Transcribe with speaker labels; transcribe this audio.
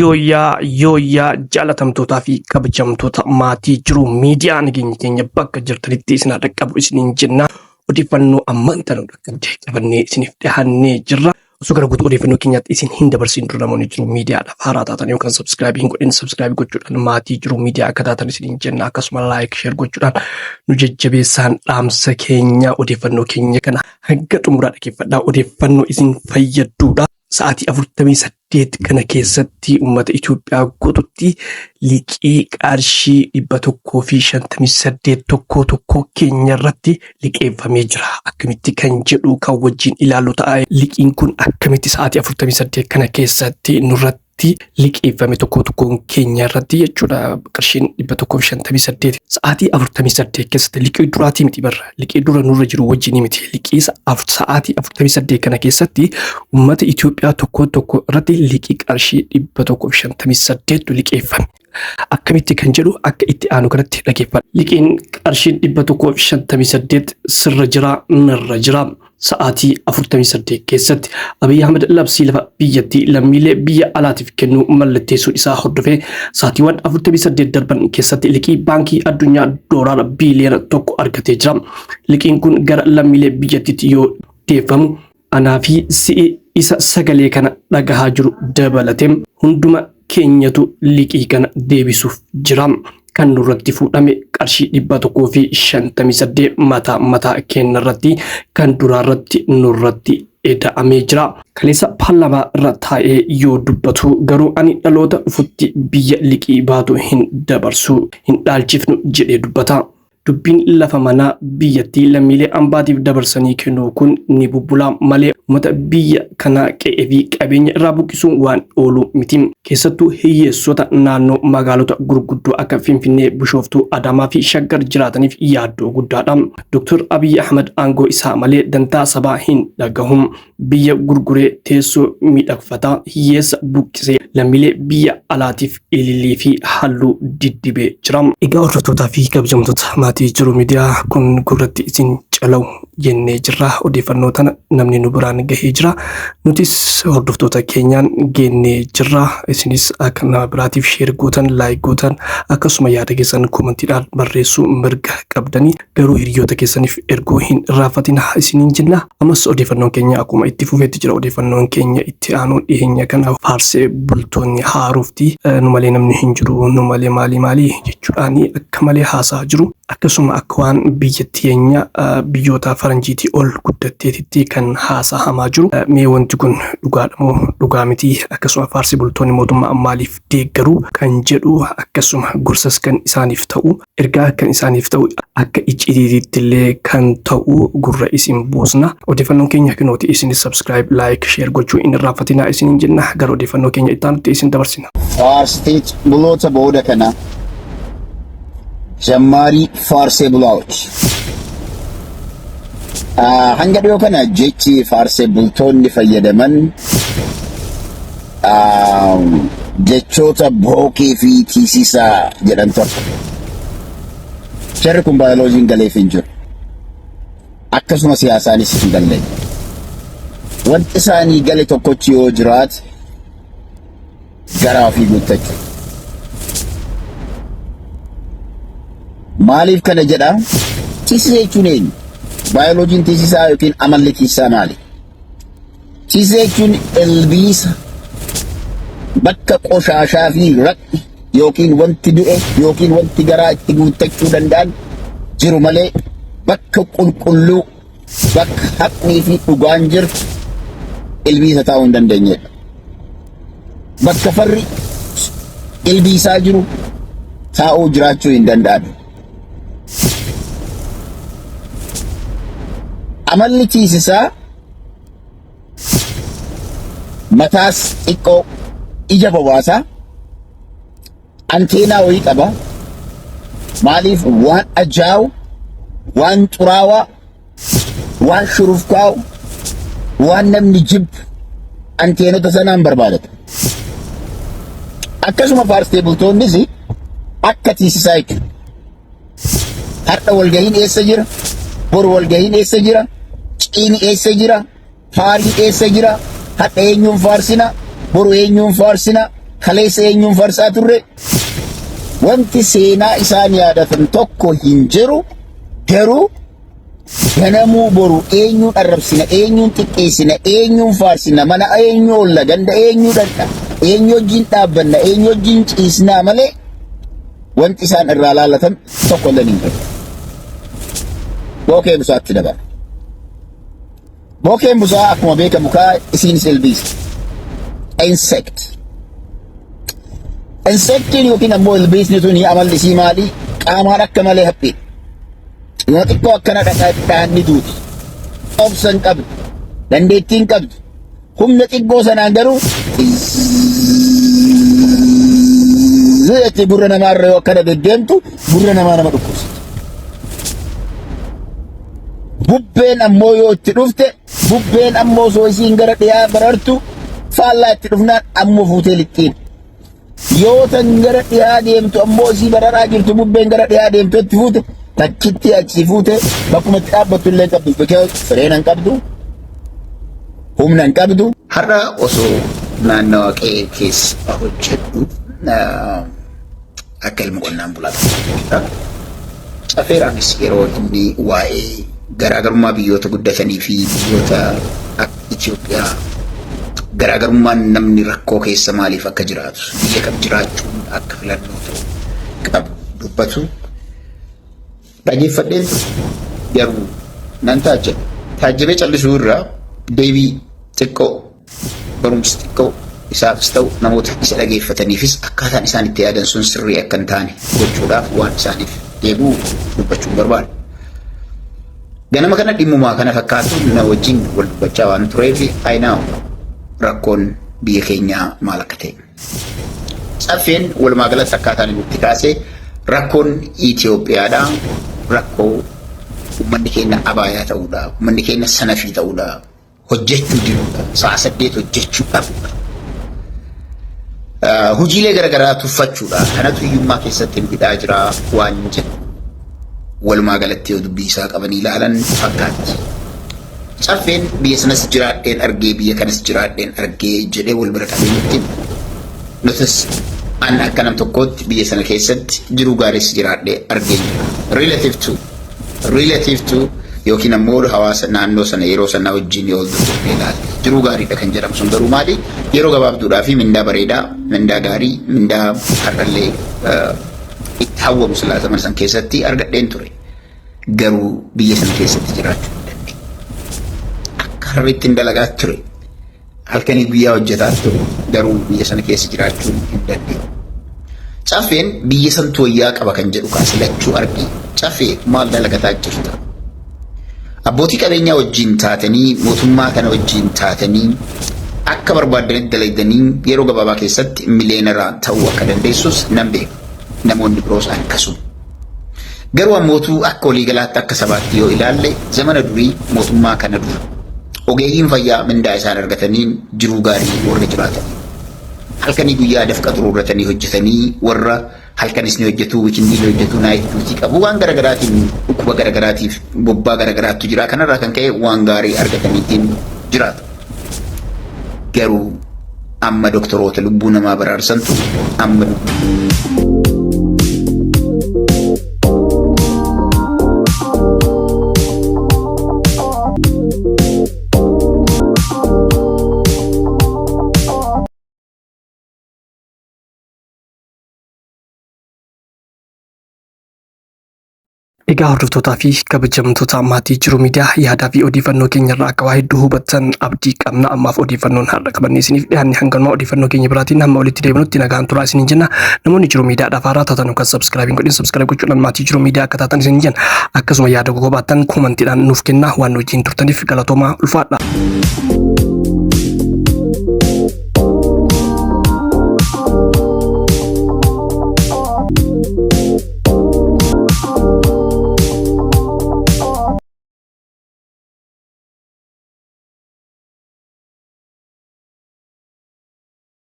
Speaker 1: Yooyyaa yooyyaa jaalatamtootaa fi kabajamtoota maatii jiru miidiyaa nageenya keenya bakka jirtanitti isin haa dhaqqabu isiniin jenna. Odeeffannoo ammaan tana nu dhaqqabde qabannee isiniif dhiyaannee jirra. Osoo gara guutuu odeeffannoo keenyaatti isin hin dabarsin dura namoonni jiru miidiyaadhaaf haaraa taatan yookaan subscribe hin godhin subscribe gochuudhaan maatii jiru miidiyaa akka taatan isiniin jenna. Akkasuma like share gochuudhaan nu jajjabeessaan dhaamsa keenya odeeffannoo keenya kana hanga xumuraa dhaggeeffadhaa odeeffannoo isin fayyadduudha. Sa'aatii 48 kana keessatti uummata Itoophiyaa guututti liqii qarshii 158 tokko tokko keenya irratti liqeeffamee jira. Akkamitti kan jedhu kan wajjin ilaallu ta'a. Liqiin kun akkamitti sa'aatii 48 kana keessatti nurratti liqeeffame tokko tokkoon keenya irratti jechuudha. Qarshiin 158 sa'aatii 48 keessatti liqii duraatii miti barra. Liqii dura nurra jiru wajjin miti. Liqii sa'aatii 48 kana keessatti uummata Itoophiyaa tokko tokko irratti liqii qarshii 158 liqeeffame. Akkamitti kan jedhu akka itti aanu kanatti dhageeffadha. Liqiin qarshiin 158 sirra jira narra jira. Sa'aatii 48 keessatti Abiy Ahmed labsii lafa biyyattii lammiilee biyya alaatiif kennuu mallatteessuu isaa hordofee sa'aatiiwwan 48 darban keessatti liqii baankii addunyaa doolaara biiliyoona 1 argatee jira. Liqiin kun gara lammiilee biyyattiitti yoo deeffamu anaa fi si'i isa sagalee kana dhagahaa jiru dabalatee hunduma keenyatu liqii kana deebisuuf jira. Kan nurratti fuudhame qarshii 158 mataa mataa keenya irratti kan duraarratti nurratti eda'amee jira. Kaleessa paarlaamaa irra taa'ee yoo dubbatu garuu ani dhaloota dhufutti biyya liqii baatu hin dabarsu hin dhaalchifnu jedhee dubbata. Dubbiin lafa manaa biyyattii lammiilee ambaatiif dabarsanii kennuu kun ni bubbula malee uummata biyya kanaa qe'ee fi qabeenya irraa buqqisuun waan oolu miti. Keessattuu hiyyeessota naannoo magaalota gurguddoo akka Finfinnee, Bishooftuu, Adaamaa fi Shaggar jiraataniif yaaddoo guddaadha. Dr. Abiy Ahmed aangoo isaa malee dantaa sabaa hin dhagahu. Biyya gurguree teessoo miidhagfataa hiyyeessa buqqisee lammiilee biyya alaatiif ilillii fi halluu diddibee jira. Egaa hordoftootaa fi kabajamtoota maatii jiru miidiyaa kun gurratti isin calawu jennee jirra. Odeeffannoo tana namni nu biraan gahee jira. Nutis hordoftoota keenyaan geennee jirra. Isinis akka nama biraatiif share gootan, like gootan akkasuma yaada keessan koomentiidhaan barreessuu mirga qabdanii garuu hiriyoota keessaniif erguu hin irraanfatina isiniin jenna. Ammas odeeffannoon keenya akkuma itti fufetti jira. Odeeffannoon keenya itti aanu dhiyeenya kana faarsee bultoonni haarofti nu malee namni hin jiru nu malee maalii maalii jechuudhaan akka malee haasaa jiru. Akkasuma akka waan biyya teenya biyyoota faranjiitii ol guddatteetitti kan haasahamaa jiru. Mee wanti kun dhugaadha moo dhugaa miti? Akkasuma faarsee bultoonni mootummaa maaliif deeggaru kan jedhu akkasuma gorsas kan isaaniif ta'u ergaa kan isaaniif ta'u akka icciitiitti illee kan ta'u gurra isin buusna. Odeeffannoon keenya kunooti isinis subscribe, like, share gochuu hin irraanfatinaa isiniin jenna. Gara odeeffannoo keenya itti aanutti isin dabarsina.
Speaker 2: Faarsitee buloota booda kana jammaarii faarsee bulaa'ooti. Hanga dhiyoo kana jechi faarsee bultoonni fayyadaman jechoota bookee fi tiisisaa jedhan tokko. Jarri kun baayoloojiin galeef hin jiru. Akkasuma siyaasaanis hin galle. Wanti isaanii gale tokkochi yoo jiraate garaa ofii guuttachuu. Maaliif kana jedha? Tiisisa jechuun eenyu? Baayoloojiin tiisisaa yookiin amalli tiisisaa maali? Tiisisa jechuun ilbiisa bakka qoshaashaa fi raqni yookiin wanti du'e yookiin wanti garaa itti guuttachuu danda'an jiru malee bakka qulqulluu bakka haqnii fi dhugaan jirtu ilbiisa taa'uu hin dandeenyedha. Bakka farri ilbiisaa jiru taa'uu jiraachuu hin danda'an. Amalli tiisisaa mataas xiqqoo ija bobaasaa anteenaa wayii qaba. Maaliif waan ajaa'u, waan xuraawaa, waan shurufkaa'u, waan namni jibbu anteenota sanaan barbaadata. Akkasuma faarsitee bultoonnis akka tiisisaa jechuudha. Har'a walgahiin eessa jira? Boru walgahiin eessa jira? Ciini eessa jira? Faariin eessa jira? Har'a eenyuun faarsina? Boru eenyuun faarsina? Kaleessa eenyuun farsaa turre? Wanti seenaa isaan yaadatan tokko hin jiru. Garuu ganamuu boru eenyuun arrabsina, eenyuun xiqqeessina, eenyuun faarsina, mana eenyu oolla, ganda eenyu dhaqna, eenyu wajjin dhaabbanna, eenyu wajjin ciisnaa malee wanti isaan irraa laalatan tokko illee hin jiru. Bookee busaatti dabala. Bookeen busaa akkuma beekamu kaa isiinis ilbiisa. Insect. Insectiin yookiin ammoo ilbiisni tuni amalli isii maali? Qaamaan akka malee haphii. Yoo xiqqoo akkana dhaqaan ni duuti. Obsa hin qabdu. Dandeettii hin qabdu. Humna xiqqoo sanaan garuu jettee gurra namaa irra yoo akkana deddeemtu gurra namaa nama dhukkubsiti. Bubbeen ammoo yoo itti dhufte, bubbeen ammoo osoo isiin gara dhiyaa barartu faallaa itti dhufnaan ammoo fuutee lixxiin. Yoo tan gara dhiyaa deemtu ammoo isii bararaa jirtu bubbeen gara dhiyaa deemtu itti fuute, takkitti achi fuute, bakkuma itti dhaabbattu illee qabdu. Because fireena hin qabdu, humna hin qabdu. Har'a osoo naannawa qe'ee keessa hojjedhu, akka ilma qonnaan bulaa tokkotti, Cafeeraanis yeroo inni waa'ee garaagarummaa biyyoota guddatanii fi biyyoota akka Itoophiyaa, garaagarummaan namni rakkoo keessa maaliif akka jiraatu, biyya kam jiraachuun akka filannoo ta'u qabu dubbatu dhageeffadheen ture. Garuu nan taajjabe. Taajjabee callisuu irraa deebii xiqqoo, barumsa xiqqoo isaafis ta'u namoota isa dhageeffataniifis, akkaataan isaan itti yaadan sun sirrii akka hin taane gochuudhaaf waan isaaniif deebi'u dubbachuun barbaada. Ganama kana dhimmumaa kana fakkaatu na wajjin wal dubbachaa waan tureef, I know rakkoon biyya keenyaa maal akka ta'e. Caffeen walumaa galatti akkaataan inni itti kaase, rakkoon Itoophiyaadha. Rakkoo uummanni keenya abaayaa ta'uudha. Uummanni keenya sanafii ta'uudha. Hojjechuu diduudha. Sa'a 8 hojjechuu dhabuudha. Hojiilee garaagaraa tuffachuudha. Kanatu hiyyummaa keessatti nu hidhaa jira waan jedhu. Walumaa galatti yoo dubbii isaa qabanii ilaalan fakkaatti. Caffeen biyya sanas jiraadheen argee, biyya kanas jiraadheen argee jedhee wal bira qabee nutti hima. Nutis an akka nam tokkootti biyya sana keessatti jiruu gaariis jiraadhee argeen jira. Relative to yookiin ammoo hawaasa naannoo sana yeroo sana wajjin yoo wal dorgomnee ilaalle, jiruu gaariidha kan jedhamu sun garuu maali? Yeroo gabaabduudhaa fi mindaa bareedaa, mindaa gaarii, mindaa har'allee itti hawwamu silaa zaman san keessatti argadheen ture. Garuu biyya sana keessatti jiraachuu hin dandeenye. Akka harreetti hin dalagaa ture. Halkanii guyyaa hojjetaa ture. Garuu biyya sana keessa jiraachuu hin dandeenye. Caffeen biyya santu wayyaa qaba kan jedhu kaase lachuu arge. Caffee, maal dalagataa jirta? Abbootii qabeenyaa wajjin taatanii, mootummaa kana wajjin taatanii, akka barbaaddanitti dalagdanii yeroo gabaabaa keessatti millionaire ta'uu akka dandeessus nan beeka. Namoonni biroos akkasuma. Garuu ammootuu akka waliigalaatti, akka sabaatti yoo ilaalle, zamana durii, mootummaa kana dura, ogeeyyiin fayyaa mindaa isaan argataniin jiruu gaarii warra jiraatanii. Halkanii guyyaa dafqa xuruurratanii hojjetanii, warra halkanis ni hojjetu, weekendii ni hojjetu, night duty qabu, waan garaagaraatiin dhukkuba garaagaraatiif bobbaa garaagaraatu jira. Kanarraa kan ka'e waan gaarii argataniitiin jiraatu. Garuu amma doktoroota lubbuu namaa baraarsantu amma
Speaker 1: Egaa hordoftootaa fi kabajamtoota maatii Jiru Miidiyaa, yaadaa fi odeeffannoo keenya irraa akka waa hedduu hubattan abdii qabna. Ammaaf odeeffannoon har'a qabannee isiniif dhiyaanne hanganuma. Odeeffannoo keenya biraatiin hamma walitti deebinutti nagaan turaa isiniin jenna. Namoonni Jiru Miidiyaadhaaf haaraa taatan yookaan subscribe hin godhin, subscribe gochuudhaan maatii Jiru Miidiyaa akka taatan isiniin jenna. Akkasuma yaada qabaattan commentiidhaan nuuf kennaa. Waan nu wajjin turtaniif galatoomaa, ulfaadha.